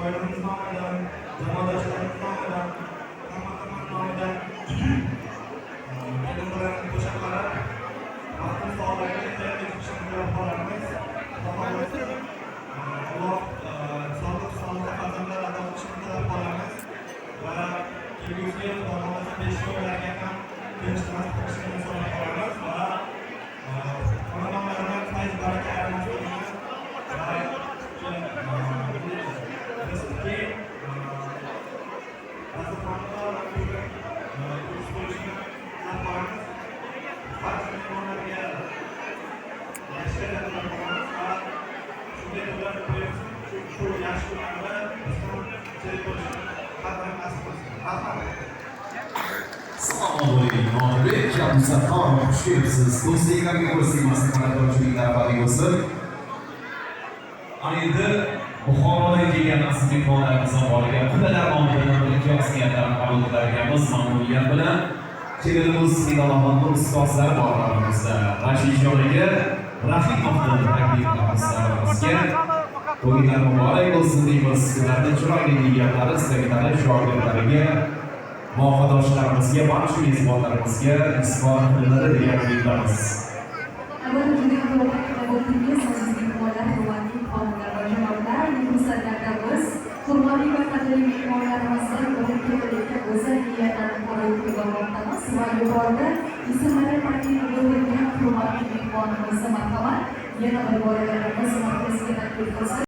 Oilamiz nomidan, jamoadoshlarimiz nomidan, hamma hamma nomidan kelin bilan qo'sha qarab, vaqtni sog'ligini ehtiyot etishini tilab qolamiz. Xudo xohlasa, Alloh sog'lik sog'lik farzandlar ato qilishini tilab qolamiz va kelgusi yil, Xudo xohlasa, 5 yillarga ham tinch nasib qilishini so'rab qolamiz va xonadonlaridan fayz baraka ayirmasligini va rizqi keng, dasturxonni to'kis bo'lishini tilab qolamiz. Barcha mehmonlarga yaxshi tilab qolamiz va shunday kunlar ko'paysin, shu yaxshi kunlarda biz ham sherik bo'lishni har doim nasib qilsin. Rahmat. Assalomu alaykum, Nodirbek Abdusattorov, xush kelibsiz. Do'stliklarga ko'z tegmasin, minnatdorchilik rahbari bo'lsin. Ana endi Buxorodan kelgan aziz mehmonlarimiz ham bor ekan. Qudalar nomidan birinchi og'iz niyatlarini qabul qilar ekanmiz mamnuniyat bilan. Kelinimiz Hilolxonni ustozlari bor oramizda. Rashidjon aka Rahimovni taklif qilamiz davromizga. To'ylar muborak bo'lsin deymiz. Ularni chiroyli niyatlari, istaklari, shogirdlariga, mohidoshlarimizga, barcha mezbonlarimizga izhor qilinadi degan umiddamiz. Albatta, juda ham to'g'ri ta'kidlab o'tdingiz, aziz mehmonlar, hurmatli xonimlar va janoblar. Ayni fursatlarda biz hurmatli va qadrli mehmonlarimizni birin-ketinlikda go'zal niyatlarni qabul qilib olmoqdamiz va yuqorida ismlari taklif etilgan hurmatli mehmonimizni, marhamat, yana bir bora biz markazga taklif qilsak.